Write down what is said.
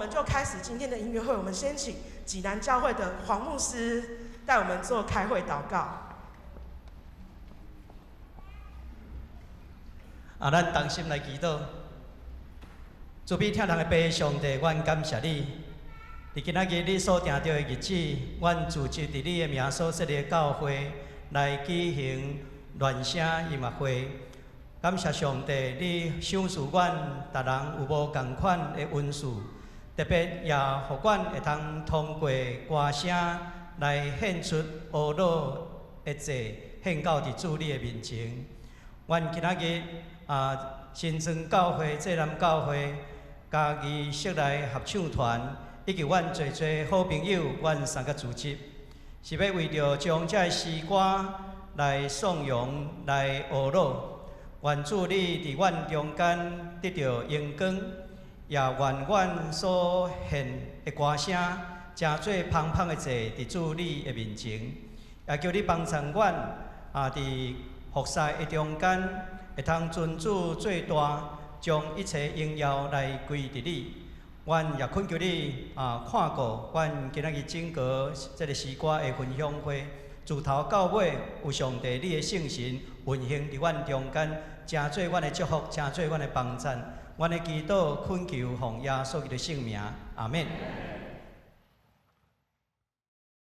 們就開始今天的音樂會。我們先請濟南教會的黃牧師帶我們做開會禱告。啊，咱同心來祈禱。慈悲疼人的父上帝，阮感謝你。佇今仔日你所定著的日子，阮組織佇你的名所設立的教會來舉行聯聲音樂會。感謝上帝，你賞賜阮逐人有無仝款的恩賜，特別也予阮會通通過歌聲來獻出阿樂的祭，獻到佇主你的面前。阮今仔日啊，新莊教會、濟南教會、嘉義室內合唱團，以及阮濟濟好朋友，阮三個組織，是欲為著將這个詩歌來頌揚、來阿樂。願主你佇阮中間得著榮光，也願阮所獻的歌聲，成做芳香的祭，佇主你的面前。也求你幫助阮啊，佇服侍的中間，會通尊主做大，將一切榮耀來歸佇你。阮也懇求你啊，看顧阮今仔日整個這个詩歌的分享會，自頭到尾有上帝你的聖神運行佇阮中間，成做阮的祝福，成做阮的幫贊。阮的祈禱懇求奉耶穌基督聖名，阿們。